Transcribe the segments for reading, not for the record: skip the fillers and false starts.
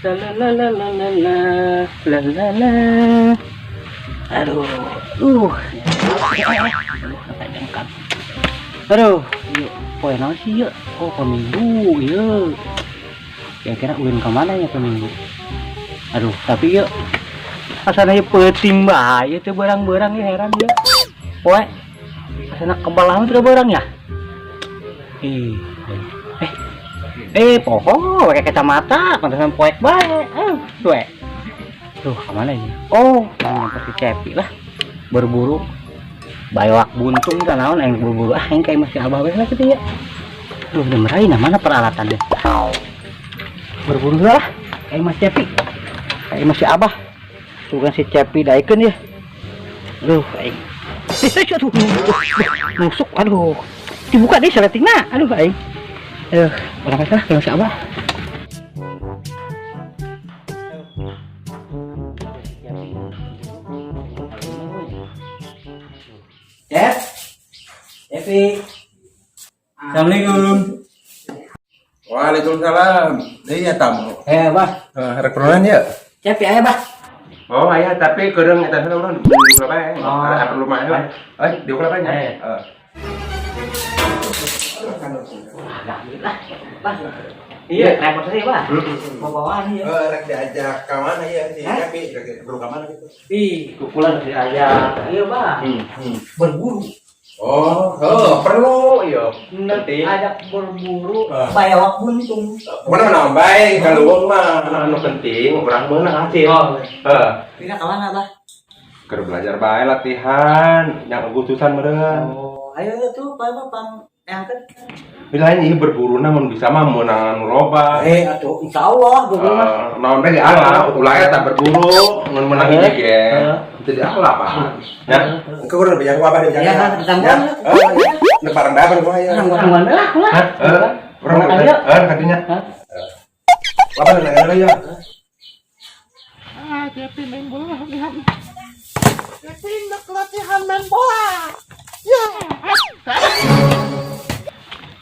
La la la la la la la la la la. Aduh, aduh, jengkang. Aduh, ieu poe naon sih ieu? Oh, poe Minggu ieu. Kira-kira ulin ka mana ya poe Minggu? Aduh, tapi ieu asana ieu peuting bae ieu teh beurang-beurang ieu, heran ieu. Poe asana kebal amat teh beurang ya. Ih, poho, pakai kacamata, pantesan poek bae. Tuh. Tuh, kemana ini? Oh, nyamper si Cepi lah. Berburu. Bayawak buntung kan naon aing berburu. Ah, aing kayak masih abah we lah gitu ya. Duh, udah meraih nah mana peralatannya? Berburu lah. Kayak Mas Cepi. Kayak masih abah. Tuh kan si Cepi daekeun ya. Duh, aing. Aduh, nusuk, aduh. Dibuka deh seletingna. Aduh, aing. Aduh, berangkat lah ke si abah. Cep, Cepi. Assalamualaikum. Waalaikumsalam. Iya tamu. Eh, Bah. Eh, rek perluan ya? Cepi aya, Bah. Oh iya, tapi kadang eta sana urang di berapa ya? Oh. Ada perlu mah. Eh, di berapa nya? Eh. Heeh. Wah, gak lah. Bah. Iya, repot sih, Bah. Bawa-bawaan ya. Eh, rek diajak ka mana ya si Hah? Cepi? Rek perlu ka mana gitu? Ih, kukulan diajak. Iya, Bah. Berburu. Oh, oh, perlu iya. Nanti. Ajak berburu Ah. bayawak buntung. Mana mana bae kalau wong mah anu penting urang meunang hasil. Oh. Heeh. Pindah ke mana, Bah? Keur belajar bae latihan, yang Agustusan meureun. Oh, ayo tuh, Pak, Pak, pang engkeun. Lain ieu berburu na mun bisa mah meunang anu loba. Eh, atuh insyaallah berburu mah. Eh, naon teh di ala, ulah eta berburu, mun menang hiji ge. Heeh. Itu di ala, Pak. Ya. Engke urang lebih jago apa di Ya, ditangguhan. Heeh, ya. Bareng dapat gua ya. Tangguhan lah, lah. Hah? Heeh. Urang Ayo. heeh katinya. Hah? Apa nanya ya? Ah, Cepi main bola latihan. Cepi nggak latihan main bola. Ya.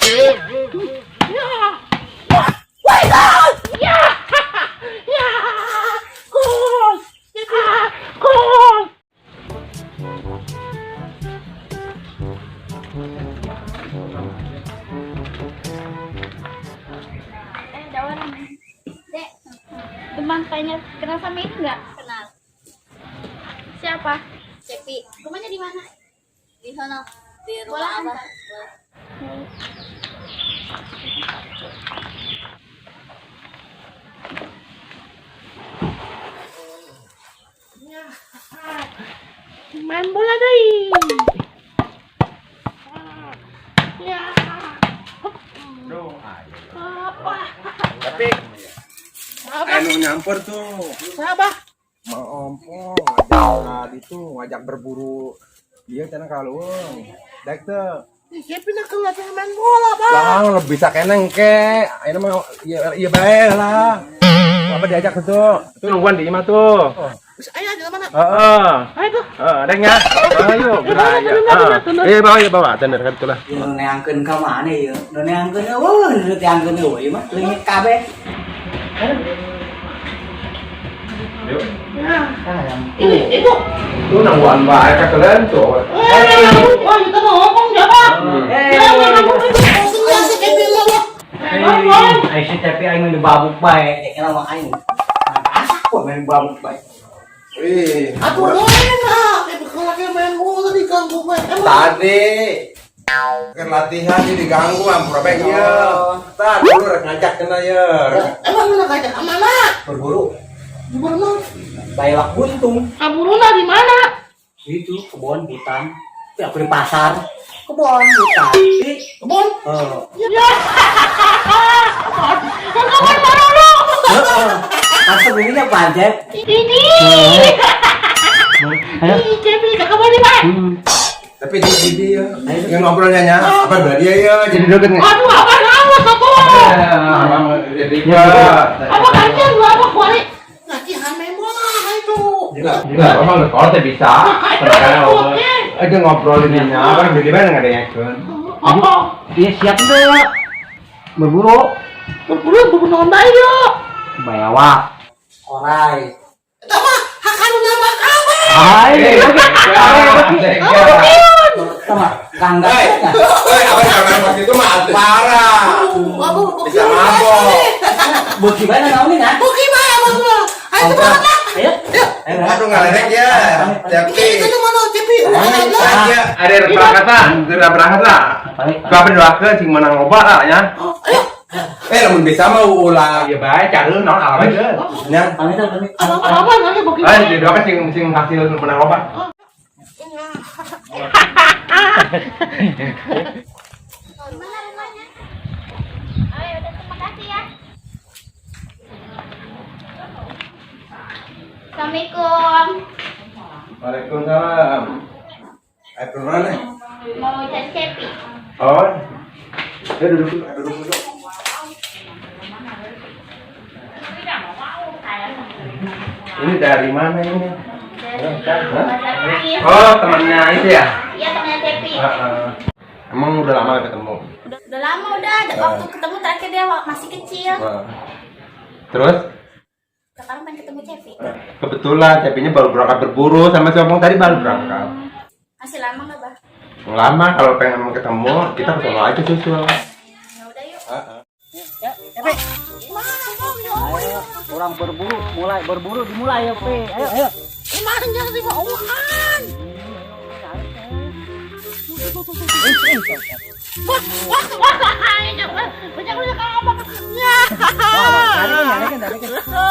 Ya. Wah, wah, ya. Ya. Gol. Cepi, gol. Eh, ada orang. Dek, teman tanya kenal sama ini nggak? Kenal. Siapa? Cepi. Rumahnya di mana? Di sana, di Boleh rumah abah. antar? Ya. Main bola deh. Ya. Apa? Tapi anu nyamper tuh. Siapa? Mau ompong ngajak itu ngajak berburu. Dia cenah ka leuweung. Daek teu. Cepi nak latihan main bola, Bang. Lah lebih bisa keneng ke. Ayeuna mah ieu ieu bae lah. Apa diajak tuh? Tuh nungguan di imah tuh. Terus ayah di mana? Heeh. Ayo tuh. Heeh, daek nya. Ayo, beraya. Eh, bawa ya bawa, tener kan itulah. Ieu nu neangkeun ka mana ieu? Nu neangkeun eueuh, nu teangkeun eueuh ieu mah leungit kabeh. Yuk. Ya. Ah, Ini ibu. Tuh nungguan bae ka kalian tuh. Eh, wah, kita mau ngomong siapa? Eh, Ya, ngomong itu. Ngomong si Cepi lo. Ai si Cepi aing main babuk bae, kira mah aing. Asak kok main babuk bae. Wih. Aduh, enak. Cepi kalau lagi main bola diganggu main. Emang Tadi kan latihan jadi diganggu ampura bae ieu. Tah dulu rek ngajak cenah ye. Emang lu ngajak ke mana? Berburu Di mana? bayawak buntung. Kaburuna di mana? Itu kebun hutan. Ya aku di pasar. Kebun hutan. Ih, Kebun. oh. Ya. Kebun mana lu? Heeh. Langsung ini apa, Cep? Ini. Ayo. Ih, Cepi ke kebun di mana? Hmm. Tapi di dia yang ngobrolnya nya apa berarti dia ya jadi deket nih. Aduh, apa awas aku? Jadi Apa kancing gua apa kuali? Latihan main bola itu. Enggak, emang kalau teh bisa. Ada ngobrolin ini apa jadi mana nggak ada yang ikut. Apa? Iya siap enggak? Berburu. Berburu berburu naon bae yo. Bayawak. Orai. Eta mah hakanu nama kawe. Hai. Sama kangga. Hei, apa yang itu mah parah. Abu Bisa mabok. Beuki bae naon nih, Beuki bae abah mah. Ayo berangkat lah. Ayo. Ayo. Aduh ngalerek ya. Cepi. Itu mana Cepi? Ya, ada yang berangkat lah, sudah berangkat lah. Gua berdoakeun cing menang loba lah ya. Ayo. Eh, lamun bisa mah ulah ya bae cari naon alam aja. Nya. Pamit pamit. Apa nanti beuki. Eh, didoakeun cing cing hasil menang loba. Mana rumahnya? Oh ya udah, terima kasih ya. Assalamualaikum. Waalaikumsalam. Ayo turun nih. Mau cari Cepi. Oh. Ya duduk dulu, duduk dulu. Ini dari mana ini? Dari Pasar Kris. Oh, temannya itu ya? Iya, temannya Cepi. Emang udah lama gak ketemu? Udah lama udah, waktu ketemu terakhir dia masih kecil. Terus? Sekarang pengen ketemu Cepi. Kebetulan Cepinya baru berangkat berburu sama si Opong tadi baru berangkat. Masih lama nggak, Bah? Lama, kalau pengen ketemu kita ke sono aja susul. Ya udah yuk. Ya, Cepi. Ayo, orang berburu, mulai berburu dimulai ya, Pe. Ayo, ayo. Gimana jangan dibawaan. Wah, wah, wah, banyak banyak apa? Ya. Tarikin, tarikin,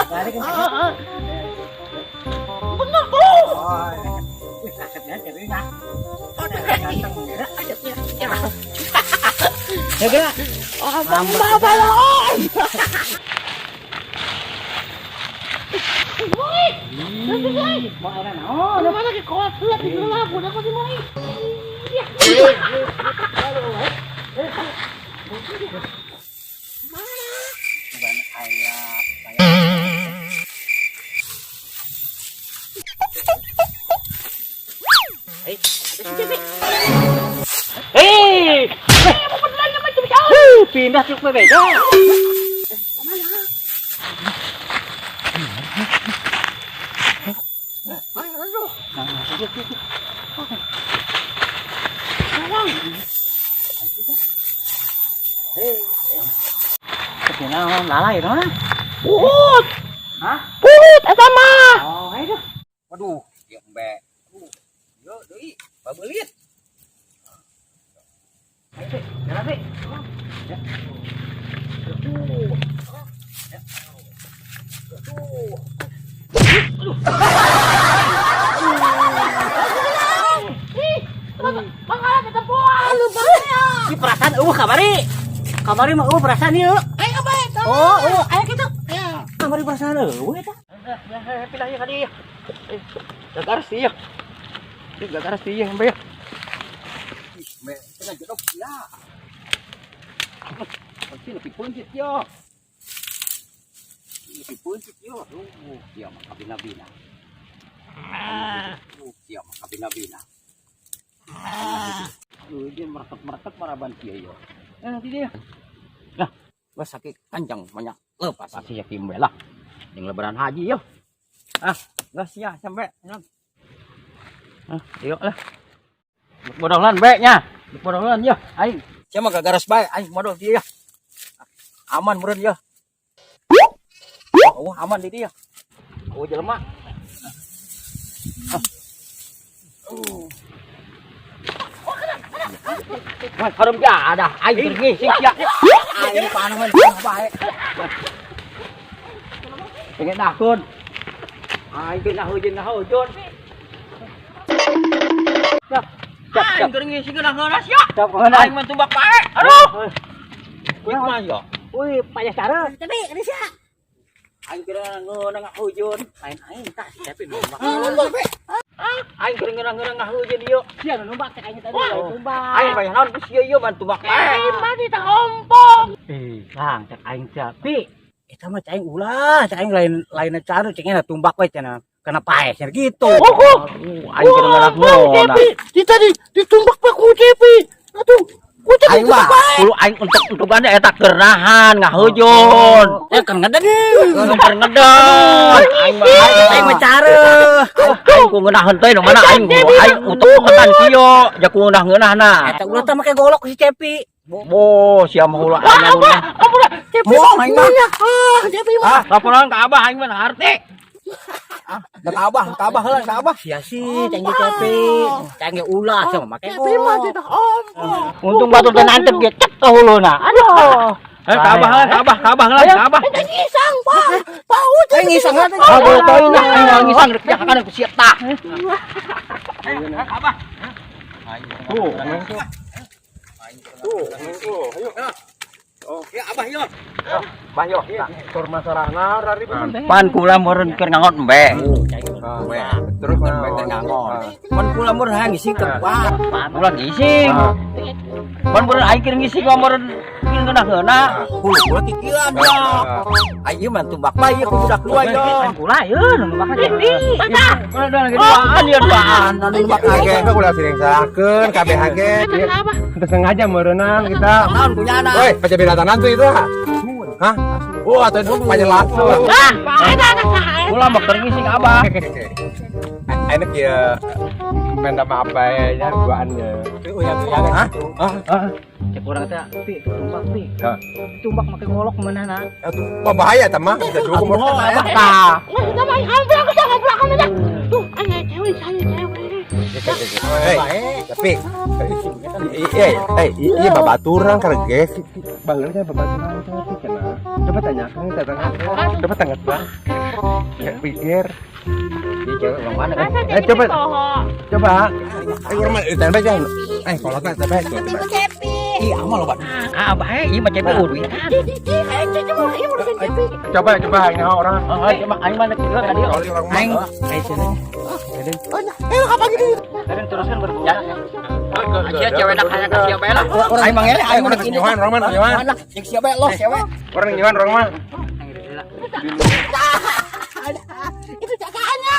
tarikin. Bener tuh. Wih, kasetnya Cepi nah. Ya, kira. Mau ada naon? Mana ke kolot heula di heula budak kok dimai. Bukan ayah. Hei, pindah ke beda. Lalai dong. Puhut. Hah? Puhut eta mah. Oh, ayo. Waduh, dia embe. Aduh, yo deui, babelit. Ayo, Pe. Jalan, Pe. Ya. Aduh. Ya. Aduh. Aduh. Ih, mangga eta poal lu banyak. Si perasaan eueuh kamari. Kamari mah eueuh perasaan ieu. Ayo apa eta? Oh, eueuh. Ayo kitu. Ya. Kamari perasaan eueuh eta. Pindah ieu ka dieu. Gagaras ieu. Ieu gagaras ieu embe. Me, tengah jedok ya. Pasti lebih puncit yo. Lebih puncit yo. Dia mah kabina-bina. Dia mah kabina-bina. Dia meretek-meretek maraban kieu yo. Nanti dia. Nah, gua sakit panjang banyak lepas pasti ya kimbe lah. Yang lebaran haji yo. Ah, geus sia sampai. Ah, yuk lah. Bodolan bae nya. Bodolan yo aing. Sia mah gagaras bae aing modal dia ya. Aman meureun yo. Oh, aman di dia. Oh, jelema. Wah, harum ya ada aing keur ngising sia. Aing panas bae. Pengen dahun. Aing keur nahujeun nahujeun. Siap. Siap, siap. Aing keur ngising geunah-geunah sia. Siap, geunah. Aing mah tumbak bae. Aduh. Kuy kumaha yo? Wih, payah cara. Tapi ini sih. Aing keur ngeunah ngahujeun. Lain aing tah si Cepi numbak. Aing keur ngeunah-ngeunah ngahujeun ieu. Sia nu numbak cek aing tadi tumbak. Aing bayar naon ku sia ieu mah tumbak bae. Aing mah ditahompong. Eh, Kang, cek aing Cepi. Eta mah cek aing ulah, cek aing lain lain cara cek aing tumbak we cenah. Kena paeh cenah gitu. Oh, Aing keur ngeunah-ngeunah. Cepi, di tadi ditumbak pak ku Cepi. Aduh, Aing mah kulo aing untuk eta keur nahan ngahujon. Eh kan ngeden. Keur ngeden. Aing mah Aing mah careuh. Aing ku ngeunaheun teh nu mana aing aing utuk-utukan kieu ja ku ngeunah-ngeunahna. Eta ulah teh make golok si Cepi. Bo, sia mah ulah aing mah. Bohong aing mah. Ah, Cepi mah. Ah, laporan ka Abah aing mah ngarti. Da ka Abah, ka Abah heula, ka Abah. Sia sih cang Cepi. Cang ge ulah sia mah make Cepi mah golok. tidak om. Untung batur teh nantep ge cek ka huluna. Aduh. Eh, ka Abah heula, ka Abah, ka Abah heula, ka Abah. Eta ngisang, Pak. Pak Uci. Eh ngisang teh. Ah, boleh tahu lah, aing ngisang rek jahakan ku sia tah. Abah. Tuh, tuh. Tuh, tuh, ayo. Oh, Ya Abah yo. Bah yo. Tur masalahna raribut. Pan kula meureun keur ngangon embe. Terus Embe teh ngangon. Pan kula meureun hayang ngising teh. Wah, Kula ngising. Pan meureun aing keur ngising mah meureun keur ngeunah-ngeunah. hulu kula kikilan ya. Ai ieu mah tumbak bae ku budak dua yo. Pan kula ieu nu makan Cepi. Udah lagi duaan ya duaan. Anu tumbak lagi. Kita ulah sering salahkeun kabeh ge. Teu sengaja meureunang kita. Naon punya anak. Woi, pacar binatang tuh itu. Hah? Oh, atau itu pacar langsung. Kula mah keur ngising Abah. Enak ya. Minta maaf bae ya duaannya. Hah? Hah? Cek urang teh, Pi, tumbak pi. Hah. Tumbak make golok kemana? Wah bahaya tah mah bisa dihukum Abah tah. Nggak, kita main hampir aku jangan belakang aja. Tuh, ada cewek, saya cewek. Hei, tapi iya, eh, iya babaturan karena bageulnya babaturan tapi cenah. Coba tanyakan, tanya, coba tanya bang. Ya pikir. Ieu cewek orang mana kan? Masa Eh, jadi coba. poho? Coba. Eh, urang mah tanya bae jangan. Eh, kalau tak tanya bae. Tapi ku Cepi. Ih, amal loba. Ah, Abah ieu mah Cepi duitan. Ih, kayak cewek, ini urusan Cepi. Coba, coba ini orang. Heeh, coba aing mah kieu ka dieu. Orang mah. Aing, aing cenah. Oh, eh, kapan gini? Kalian teruskan berburu. Ya. Sia cewek nak hayang ka sia bae lah. Aing mah ngele, aing mah Orang nyuhan, orang mah nyuhan. Cek sia bae loh cewek. Orang nyuhan, orang mah. Itu jagaannya.